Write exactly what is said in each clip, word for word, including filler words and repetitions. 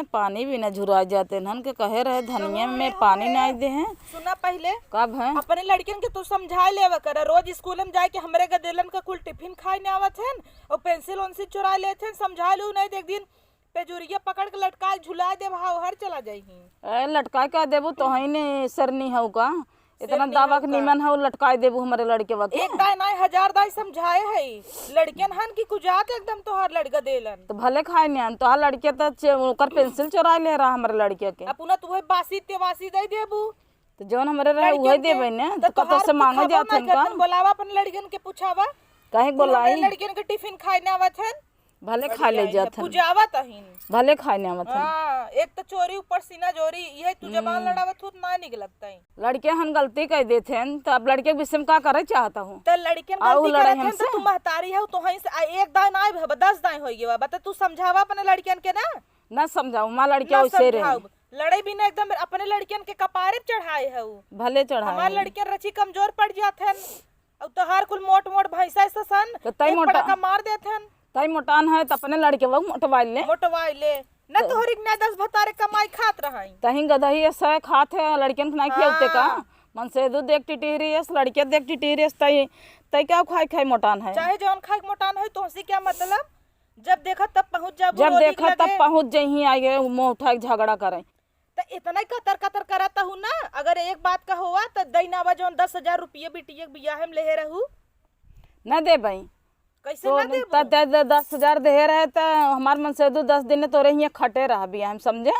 पानी भी ना झुरा जाते हन के कहे रहे धनिया में पानी ना दे हैं। सुना पहिले। कब है? अपने लड़कियन के तू समझाए लेवा कर, रोज स्कूल में जाए के हमरे गदेलन का कुल टिफिन खाए ने आवत हन और पेंसिल उनसिल चुराए लेत हन। समझाए लू नहीं, देख दिन पेजुरिया पकड़ के लटकाए झुलाए देब, हाउ हर चला जाइही। ए, लटकाए का देबू, तोहई ने सरनी हउ का? इतना दावा के नीमन हउ, लटकाए देबू हमरे लड़केवा के? एक दाई नाई, हजार दाई समझाए हई। लड़कियन हन कि कुजात एकदम तोहार लड़का देलन। तो भले खाए न्यान, तोहार लड़के त चे-, ओकर पेंसिल चोराए ले रहा हमरे लड़के के। अपना तू वही बासी तेवासी दे देबू। तो जौन हमरे रहे, लड़कियन उहे के देबे ने। तो तो कतौ तोहार से तू मांगे खाबो जात ना हन का? करतन, बोलावा अपन लड़कियन के, पूछावा। काहे तू हमरे बोलाई? लड़कियन के टिफिन खाए ना आवत हन। भले खा ले जात हन। पुजावत अहिन। भले खाए ना आवत हन। हाँ, एक तो चोरी ऊपर सीना जोरी, यही तू जबान हम्म। लड़ावत हू, ना निक लगता है। लड़के हन गलती कर देत हन, तो अब लड़के के विषय में का करे चाहता हूँ? तो लड़कियन आऊ गलती लड़ाई करत हन, हमसे? तो तू महतारी हउ, तो हई से, आ, एक दाई ना आइब, दस दाई होई गवा। बता, तू समझावा अपने लड़कियन के ना। ना समझाऊ, माँ लड़के ना वैसे रहे। समझाऊ। लड़े भी ना, एकदम अपने लड़कियन के कपारे पे चढ़ाए हउ। भले चढ़ाए हमार हउ। लड़कियन रची कमजोर पड़ जात हन। अब तोहार कुल मोट मोट भैंसा ऐसा सन, तो तई एक मोटा पटका मार देत हन। तई मोटान है, तो अपने लड़के वहू मोटवाई ले। मोटवाई ले। ना तो तोहरी के ना दस भतारे कमाई खात रहई। तहीं गदही ऐसा खात है, लड़कियन के ना खियाउते का? हाँ। मन से दूध देख टिटिहरी है, लड़के देख टिटिहरी है, तई, तई का खाई खाई मोटान है? चाहे जौन खाई मोटान है, तोहसे क्या मतलब? जब देखा तब पहुँच जाबू जब रोली के देखा तब लगे। पहुँच जइही, आगे मुँह उठा के झगड़ा करे। त इतना ही कतर कतर करत हूँ ना, अगर एक बात का होवा त दई ना आवा जौन दस हजार रुपये बिटिया के बियाह में लेहे रहू। न देबई। कैसे तो ना देबू? त दे, दे, दस हजार देहे रहे त हमार मन से दू दस दिन तोरे हियाँ खटे रह बियाह में, समझे?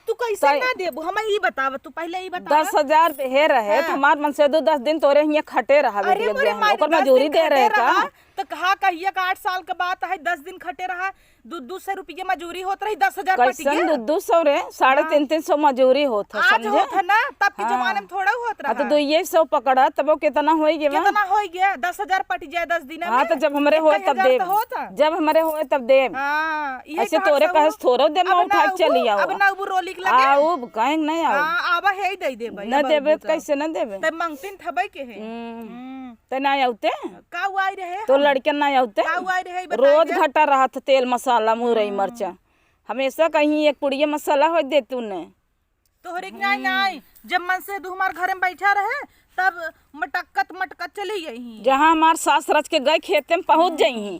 तू कैसे तै ना देबू? हम ई बतावा, तू पहले ई बतावा। दस हजार देहे रहे त हाँ। हमार मन से दू दस दिन तोरे हियाँ खटे रह अरे बिटिया के मोरे बियाह में। माई, ओकर दस मजूरी दिन दे खटे रहे का? रहा, त कहा कहिया का आठ साल के बात है, दस दिन खटे रहा, दू, दू सौ रुपये मजूरी होत रही, दस हजार पट कैसन गया। दू, दू सौ रे, साढ़े हाँ। तीन, तीन सौ मजूरी होत है, आज समझे? होत है ना, तब के हाँ। जमाने में थोड़ा होत हाँ, तो रहा। दुइये सौ पकड़ा, तब वो कितना होई गया? कितना होई गया? दस हजार पट जाए दस दिन हाँ, में। तो जब हमरे एक होए तब हजार देब। तो होत है। जब हमरे होए तब देब। हाँ, इहे ऐसे तोहर तोरे सहूर। कहे से थोड़ो देब, अब मैं ना उठा के उबू, चली आवा। अब ना उबू रोली के लगे। आ, उब, काहे नहीं आवा? हाँ, आवा है ही दे देबे, ना अब देबे, उबू तो। कैसे ना देबे? ते मंगतिन थबे के है। हम्म। हम्म। ते ना आउते? का उ आई रहे तो हम? लड़के ना आउते? का उ आई रहे, ई बताई रोज दे। घटा रहत तेल, मसाला, मुरई, हम्म। मरचा। हमेशा कहीं एक पुड़िया मसाला हो दे तूने। तोहरे के नाई, हम्म। नाई। जब मन से दू हमार घरे में बैठा रहे, तब मटक्कत, मटक्कत चली गई ही। जहाँ हमार सास रच के गए खेते में पहुँच हम्म। जइही,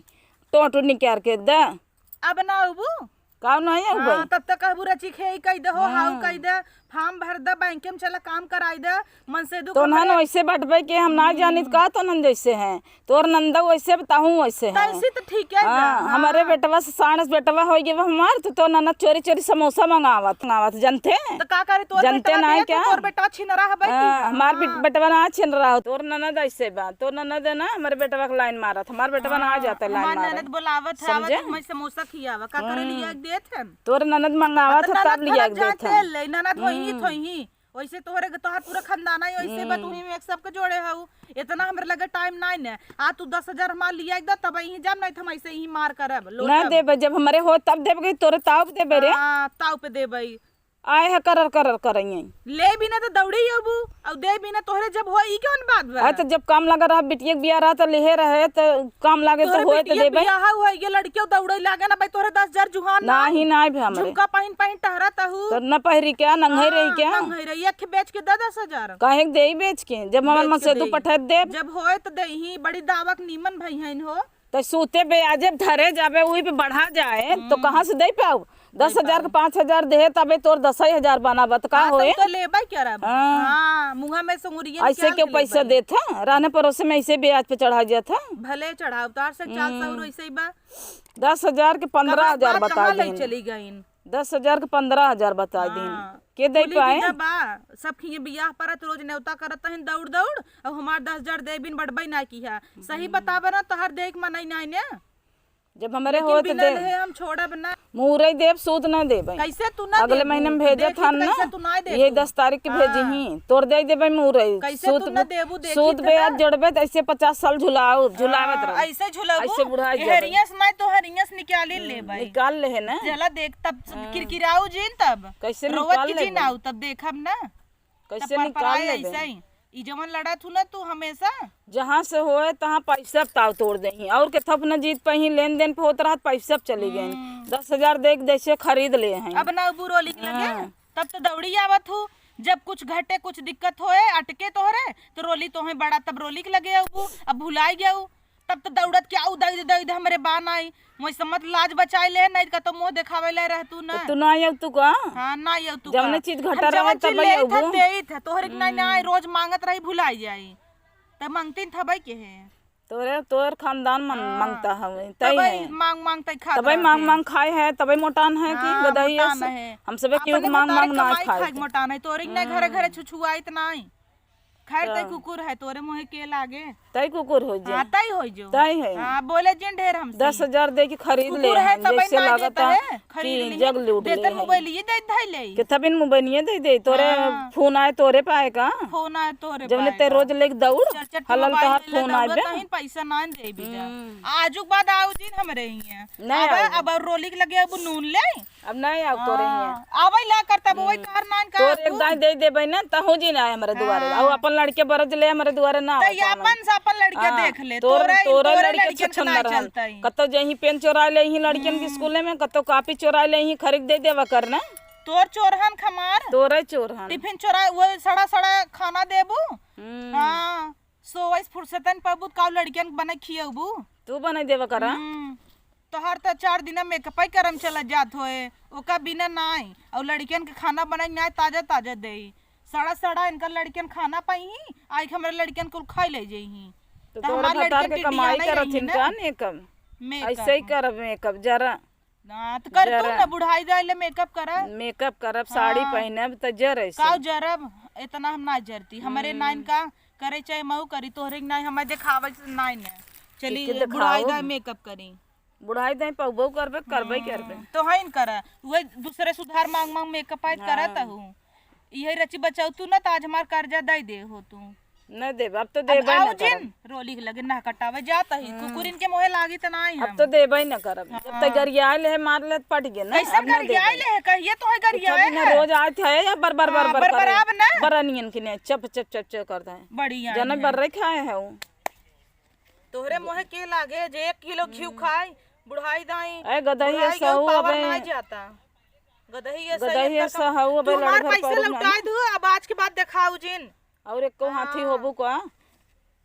टोंट निकाल के द। अब ना अबू? का नहीं अबू? हाँ, तब तक कहबू रची खेई कई दे हो, हाउ हाँ। कई दे, फार्म भर दे, बैंक में चला काम कराई दे, मन से दुख तो नन करे। वैसे बटबे के हम ना हम्म। जानित का तो नन जैसे हैं, तोर नंदा वैसे बताहूँ वैसे हैं। तैसे तो ठीक है हाँ, ना, हाँ। हमारे बेटवा से साणस बेटवा हो गए हमार, तो, तो ननद चोरी चोरी समोसा मंगावत, मंगावत, जानते? तो का करे तोर जनते बेटवा ना देख, क्या? तोर बेटवा छिनरा है हाँ, की? हमार बेट-, हाँ। बेटवा ना छिनरा हो, तोर ननद ऐसे बा, तोर ननद है ना, हमारे बेटवा के लाइन मारत, हमार बेटवा ना आ हाँ, जाता लाइन हमार मारे। ननद बोलावत है, समझे? आवत, मैं समोसा खियावा, का करे हम्म। लिया देत है? तोर ननद मंगावत अब है, ननद तब लिया घर देत जाते है। ले, ननद होई ही हम्म। थोई ही। वैसे तोहरे, तोहार पूरा खानदान है, वैसे बा, हम्म। तू ही में एक सबके जोड़े हऊ। इतना हमरे लगे टाइम नाई ने। आ तू दस हजार हमार लिया एक दा, तब यहीं जाब, नहीं तो हम ऐसे ही मार करब, ना लोटब। देबे, जब हमरे हो तब देबे, तोरे ताव पे देबे रे। हाँ, ताव पे देबे। आए है करर करर करइए। ले भी ना तो दौड़े ही अबू, और दे भी ना तोहरे जब हो, ई कौन बात बा? आ तो जब काम लगा रहा, बिटिया के बियाह रहा तो लेहे रहे, तो काम लागे तो तोहरे होए तो बिटिया देबे। बियाह हुआ, ये लड़कियों दौड़े लागे ना भाई, तोहरे दस हजार जुहान ना। नाही, नाही भी हमरे। झुमका पहिन पहिन टहरत हू। तो न पहिरी क्या, नंगे रही हाँ, क्या? नंगे रही, एक बेच के दे दस हजार। काहे के देई बेच के? जब हमार बेच मन के से तू देई। पठा देब। जब होए तो देही, बड़ी दावक नीमन भई हइन हो। तो सूते ब्याजे धरे जाबे, उही पे बढ़ा जाए, तो हम्म। कहाँ से दे पाऊ? दस हजार के पाँच हजार देहे, तबे तोर दस ही हजार बनाबत, का हाँ, होए? तो लेबे करब। हाँ। हाँ, मुँहा में से उंगरिया ऐसे निकाल क्यों के पैसा लेबे। देत है? रहने परोसे में ऐसे ब्याज पे चढ़ा जात है। भले चढ़ाव, तार से चाल हम्म। सौर ऐसे ही बा। दस हजार के पन्द्रह हजार कहाँ बात बता कहाँ ले देन। चली गईन? दस हजार के पन्द्रह हजार बता देन। हाँ। के दे कुली पाए? विदा बा, सब खिए बियाह परत, रोज नेवता करत हन दौड़ दौड़, अब हमार दस हजार दे बिन बढ़बे ना किहा। सही हम्म। बतावे ना, तोहर देख मनई नाई ने। जब हमरे लेकिन होत बिना देब। लेहे हम छोड़ब ना। मुरई देब, सूद ना देबै। कैसे तू ना अगले देबू? महीने में तो भेजत देख हन ना। कैसे तू ना देबू? ये दस तारीख के हाँ। भेजी ही। तोर दे देबै मुरई। कैसे सूद तू ना बे-, देबू? देखी सूद तो ब्याज ना। जोड़बे तो ऐसे पचास साल झुलाओ, झुलावत हाँ, रहो। ऐसे झुलाबू। ऐसे बुढ़ा ए, जाबे। हरियस ना तो हरियस निकाली हम्म, लेबै। निकाल ले है ना। चला देख तब हाँ। किरकिराऊ जीन तब। कैसे रोवत निकाल की लेबै? जीन आऊ तब देखब ना। कैसे तब निकाल परपराए लेबै? ऐसे ही। ई जवन लड़त हू ना तू हमेशा। जहाँ से होए तहाँ पैसा ताव तोड़ देही, और के थप न जीत पही, लेन देन पे होत रहत, पैसा चली गए। हम्म। दस हजार दे के जैसे खरीद ले हैं। अब ना अबू रोली के लगे, हाँ। तब तो दौड़ी आवत हू। जब कुछ घटे, कुछ दिक्कत होए, अटके तोहरे, तो रोली तोहे बड़ा, तब रोली के लगे अबू, अब भुलाई गयू। तब तो दौड़त के आऊ, दई दे, दई दे, हमरे बा नाई। वैसे मत लाज बचाए ले, नहीं कतो मुँह देखावे ले रहतू ना। तो तू ना आयू तू का? हाँ, ना आयू तू जवने का? चीज हम घटा रहा जवन चीज तब लेत आयू ह, वो। देत ह, तोहरे के नहीं, नहीं, हम्म। रोज मांगत रही, भुलाई जाई। तब मांगतीन थबई के है। तोरे, तोर खानदान मन-, हाँ। मांगता हवे, तई तबई है। मांग, मांग तई खात तबई मांग, रहते। मांग खाए है, तबई मोटान है कि हाँ, गदही मोटान ऐसे। है। हम सबे अपने क्यों मांग, मोटारे मांग ना कमाई खाए खाए के। मोटान है, तोरे के नहीं घरे, घरे हम्म। छुछुआइत नहीं। खैर, तई तो। कुकुर है, तोरे मुँहे के लागे। तई कुकुर हो जे। हाँ, तई हो जो। तई है। हाँ, बोले जिन ढेर हमसे। दस हजार दे के खरीद ले कुकुर है, हैं, तबई जैसे ना लागत देता है, है। खरीद कि ली। जग लूट देते ले हैं। मोबाइल ये दे धई ले। कितना बिन मोबाइल ये दे दे, तोरे हाँ। फोन आए तोरे पाए का? फोन आए तोरे जवने पाए ते का? रोज लेके दौड़, चट चट हलाल मोबाइल तोहार ले फोन दौड़त आबे। हईन, पैसा ना दे बिजा। हम्म। आजुक बाद आऊ जिन हमरे हियाँ। नहीं अब, आऊ। अब रोली के लगे अब नून ले। अब नहीं आऊ तोरे हियाँ। हाँ, आवे ला करता वो हम्म। तोहार नान का तोर एक तू। दाई दे देबे ना, तहू जिन आए हमरे दुआरे। हाँ। आऊ अपन लड़के बरज ले हमरे दुआरे ना तो आवे ये पावे। अपन से अपन लड़के हाँ, देख ले। तोर, तोरे, तोरे तोरे लड़के लड़कियन के छछन ना रहन। चलता ही। कतो जहीं पेन चोरा ले ही लड़कियन के हम्म। स्कूले में, कतो कापी चोरा ले ही, खरीद दे देवा कर ना। तोर चोरहन खमार। तोरे चोरहन। टिफिन चोरा, वो सड़ा सड़ा खाना देबू। हम्म। हाँ, सोवइस फुर्सतन पबू, काऊ लड़कियन के बने खियबू। तू बने देवा करा। हम्म। तोहार त चार दिन मेकअप ही करम चला जात होए, ओका बिना नाई। और लड़कियन के खाना बनाई नाई, ताजा ताजा देई। सड़ा सड़ा इनकर लड़कियन खाना पाई ही, आई के हमरे लड़कियन कुल खाई ले जाई ही। तो त तोरा हमार भतार लड़कियन के के कमाई बियाह करत नहीं हिन ना। का मेकअप? मेकअप। ऐसे ही करब मेकअप जरा। ना, त कर तू जरा। ना, बुढ़ाई जाए ले मेकअप करा। मेकअप करब, साड़ी हाँ। पहनब, त जर ऐसे। काऊ जरब, इतना हम ना जरती। हमरे हम्म। नाइन का करे चाहे मऊ करी, तोहरे के नाई हमें देखावे के नाई ना। चली, के, के बुढ़ाई देखाओ? दाए मेकअप करी। बुढ़ाई दाए पौबो करबे, करबे हम्म, करबे। तो हईन करा। उहे दूसरे सुधार मांग मांग मेकअप आइत हाँ। करत हूँ। इहे रची बचाऊ तू ना, त आज हमार कर्जा दई दे हो तू। न देब, अब तो अब देबे आऊ न करब। जिन, रोली के लगे ना कटावे जात ही। हम्म। कुकुरिन के मोहे लागी त नाई अब हम। तो देबे न करब। जब हाँ। तक गरियाए ले है, मार ले त पट गए ना, कैसे अब ना गरियाए देबे। ले है? कहिए तो है कुछ गरियाए भी ना, है। रोज आए थे या बर बर बर हाँ, बर बर बर करे। अब ना। बरनियन की ने चप चप चप चप करता है। बड़ी आई जनक है। बर रहे खाए है वो। तोहरे मोहे के लागे जे एक किलो घी हम्म। खाई, बुढ़ाई दाई, ए गदही बुढ़ाई के सहू पावर अबे। नाई जाता। गदही ये गदही सही ये इनका सहू अबे तू हमार लड़घर पैसे पौरुख लौटाए नहीं। दू, अब आज के बाद देखाऊ जिन। और एको हाथी हाँ। होबू का?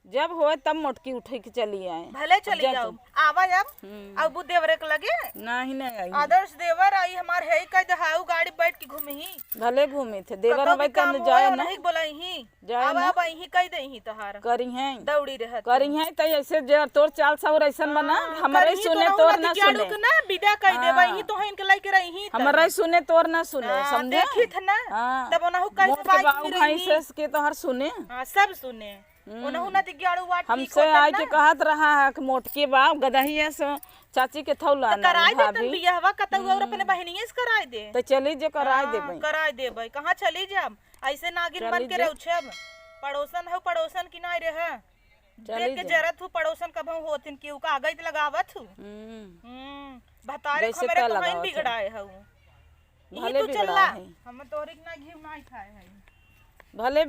जब होए तब मोटकी उठे के चली आए। भले अब चली जा जाओ, तू। आवा अब। हम्म। अब वो देवरे के लगे। नहीं, नहीं आई। आदर्श देवर आई हमार है, कह दे हाउ गाड़ी बैठ के घूमी ही। भले घूमी थे, देवर कतौ हवे भी काम तब जाए होए, ना। नहीं बोलाई ही। जाए अब, ना। अब यहीं कह दे ही तोहार। करी हैं। दौड़ी रहत करी ही। हैं, त ऐसे जे तोर चाल साउर ऐसन बना, हाँ, हमरे करी ही सुने तो तोर ना ना दियाड़ू सुने। के ना, विदा कह देबा, हाँ। यहीं तो है इनके लाइके रही ही त। हमरे सुने तोर ना सुने, हाँ, समझे? देखी थे ना, हाँ। तब ओनहु कह मोट के देबा बाऊ कि भाई रही। से के तोहर सुने। हाँ, सब सुने। हम्म। ओनहु ना दिग्याड़ू वा ठीक हमसे होतन आए के ना। कहत रहा है कि मोटकी बा, गदहिया से चाची के थौला तो ना कराई दे भाभी। तन बियाहवा कतौ और अपने हम्म। बहिनिये से कराई दे। तो चली जे कराई हाँ, देबे। कराई देबे। कहाँ चली जाब? ऐसे नागिन चली बन के जे। रहो छब। पड़ोसन हो, पड़ोसन की नाई रहे। चली देख के जे। जरत हूँ, पड़ोसन कभौ होथिन कि उ कागज लगावत हूँ। हम्म। हम्म। भतारे जैसे हमरे का तो हईन लगावत है। बिगड़ाए हऊ। भले ई तो बिगड़ा चलला। है। हम तोहरे के ना घी ना खाए हई। भले